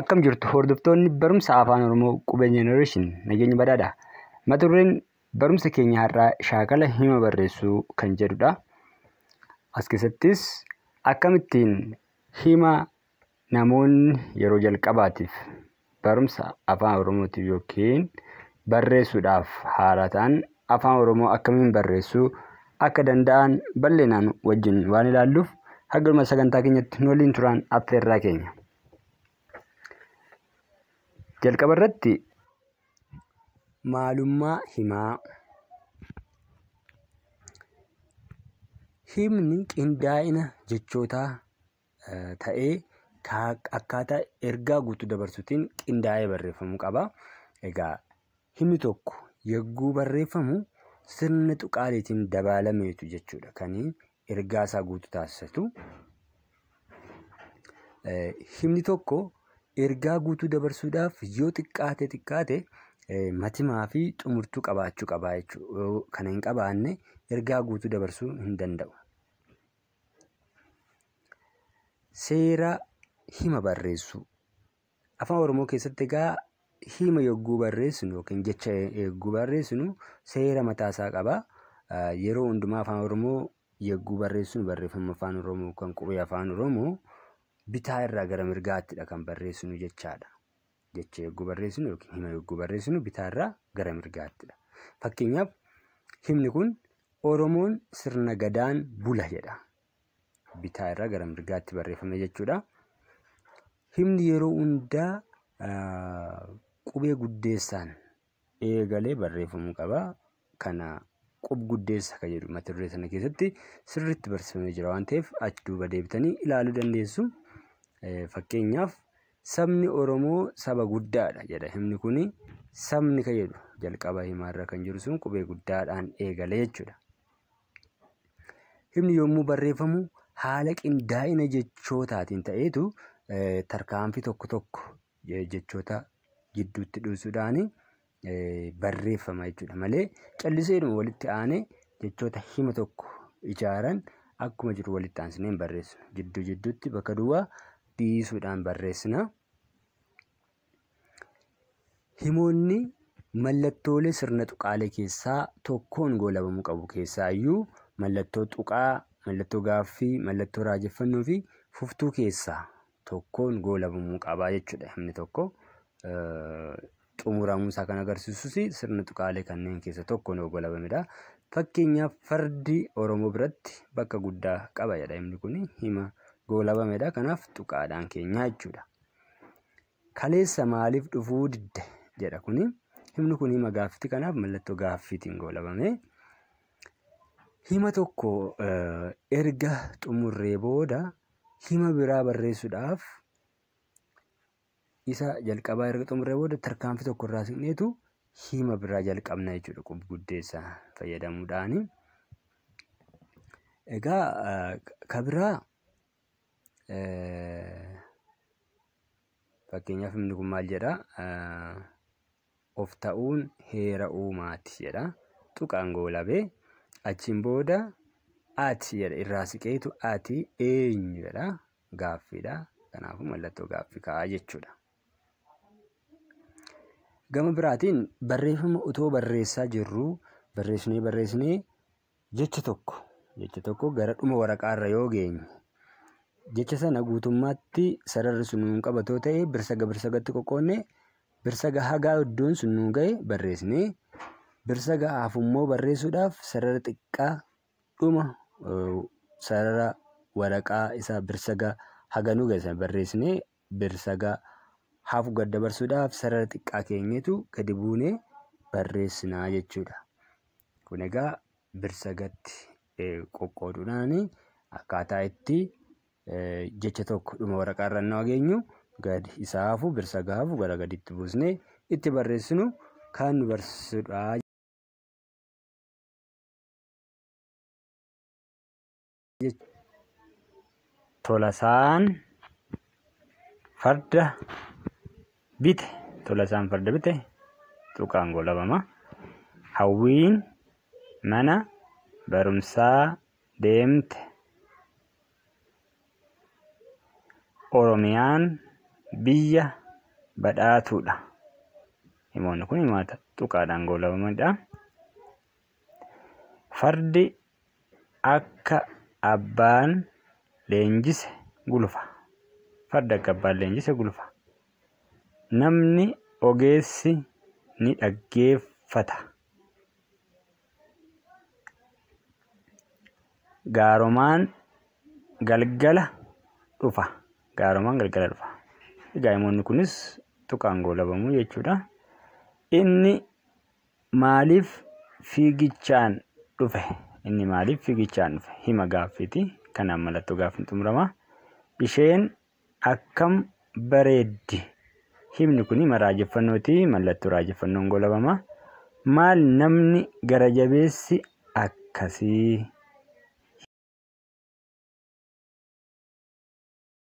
Akkam jirtu hordoftoonni barumsa Afaan Oromoo Qubee Generation nageenya badhaadha. Mata dureen barumsa keenya har'aa shaakala hima barreessuu kan jedhudha. As keessattis akkamittiin hima namoonni yeroo jalqabaatiif barumsa Afaan Oromootiif yookiin barreessuudhaaf haaraa ta'an Afaan Oromoo akkamiin barreessuu akka danda'an bal'inaan wajjin waan ilaalluuf haga dhuma sagantaa keenyatti nu waliin turaan affeerraa keenya. Jalqaba irratti maalummaa himaa. Himni qindaa'ina jechootaa ta'ee akkaataa ergaa guutuu dabarsuutiin qindaa'ee barreeffamuu qaba. Egaa himni tokko yogguu barreeffamu sirna tuqaaleetiin dabaalameetu jechuudha kan ergaa isaa guutuu taasisatu. Himni tokko ergaa guutuu dabarsuudhaaf yoo xiqqaate xiqqaate matimaa fi xumurtuu qabaachuu qaba jechuudha. Yoo kana hin qabaanne ergaa guutuu dabarsuu hin danda'u. Seera hima barreessuu. Afaan Oromoo keessatti egaa hima yogguu barreessinu yookiin jecha yogguu barreessinu seera mataasaa qaba. Yeroo hundumaa Afaan Oromoo yogguu barreessinu barreeffama Afaan Oromoo kan qubee Afaan Oromoo bitaa irraa gara mirgaattidha kan barreessinu jechaadha. Jecha yogguu barreessinu yookiin hima yogguu barreessinu bitaa irraa gara mirgaattidha. Fakkeenyaaf himni kun Oromoon sirna gadaan bula jedha. Bitaa irraa gara mirgaatti barreeffame jechuudha. Himni yeroo hundaa qubee guddeessaan eegalee barreeffamuu qaba. Kana qub guddeessa kan jedhu mata duree sana keessatti sirriitti barsiifamee jira waan ta'eef achi duuba deebitanii ilaaluu dandeessu. Fakkeenyaaf sabni Oromoo saba guddaadha jedha himni kuni. Sabni kan jedhu jalqaba himaarra kan jiru sun qubee guddaadhaan eegale jechuudha. Himni yommuu barreeffamu haala qindaa'ina jechootaatiin ta'eetu tarkaanfii tokko tokko jechoota gidduutti dhiisuudhaan barreeffama jechuudha malee calliseedhuma walitti aanee jechoota hima tokko ijaaran akkuma jiru walitti aansinee hin barreessinu. Jidduu jidduutti bakka duwwaa dhiisuudhaan barreessina. Himoonni mallattoolee sirna tuqaalee keessaa tokkoon goolabamuu qabu. Keessaayyuu mallattoo tuqaa, mallattoo gaaffii, mallattoo raajeffannoo fi fuftuu keessaa tokkoon goolabamuu qaba jechuudha. Himni tokko xumuramuu isaa kan agarsiisus sirna tuqaalee kanneen keessa tokkoon yoo goolabamedha. Fakkeenyaaf fardi Oromoo biratti bakka guddaa qaba jedha himni kun hima goolabamedha. Kanaaf tuqaadhaan keenyaa jechuudha. Kaleessa maaliif dhufuu didde jedha kuni. Himni kun hima gaaffiiti. Kanaaf mallattoo gaaffiitiin goolabame. Hima tokko erga xumurree booda hima biraa barreessuudhaaf isa jalqabaa erga xumurree booda tarkaanfii tokko irraa siqneetu hima biraa jalqabna jechuudha qub guddeessa fayyadamuudhaani. Egaa ka biraa fakkeenyaaf himni kun maal jedhaa? Of ta'uun heera uumaati jedha. Tuqaan goolabee achiin booda ati jedha irraa siqeetu ati eenyu jedha gaaffiidha. Kanaafuu mallattoo gaaffii kaa'aa jechuudha. Gama biraatiin barreeffama otoo barreessaa jirru barreessinee jecha tokko gara dhuma waraqaarra yoo geenye jecha sana guutummaatti sararri sun nuun qabatoo ta'e birsaga birsagatti qoqqoodnee birsaga hagaa iddoon sun nuun ga'e barreessinee birsaga hafummoo barreessuudhaaf sarara xiqqaa dhuma sarara waraqaa isa birsaga haga nu ga'e sana barreessinee birsaga hafu gad dabarsuudhaaf sarara xiqqaa keenyatu gadi buunee barreessinaa jechuudha. Kun egaa birsagatti qoqqooduudhaan akkaataa itti jecha tokko dhuma waraqaa irra nu geenyu gadi isaa hafu birsaga hafu gara gaditti buusnee itti barreessinu kan nu barsiisudha. Tolasaan farda bite. Tolasaan farda bite tuqaan goolabama. Hawwiin mana barumsaa deemte. Oromiyaan biyya badhaatuudha. Himoonni kun himoota tuqaadhaan goolabamanidha. Fardi akka abbaan leenjise gulufa. Fardi akka abbaan leenjise gulufa. Namni ogeessi ni dhaggeeffata. Gaaromaan galgala dhufa. Gaaromaan galgala dhufa. Egaa himoonni kunis tuqaan goolabamuu jechuudha. Inni maaliif fiigichaan dhufe? Inni maaliif fiigichaan dhufe? Hima gaaffiiti. Kanaan mallattoo gaaffiin xumurama. Isheen akkam bareeddi? Himni kun hima raajeffannooti. Mallattoo raajeffannoon goolabama. Maal namni gara jabeessi akkasii?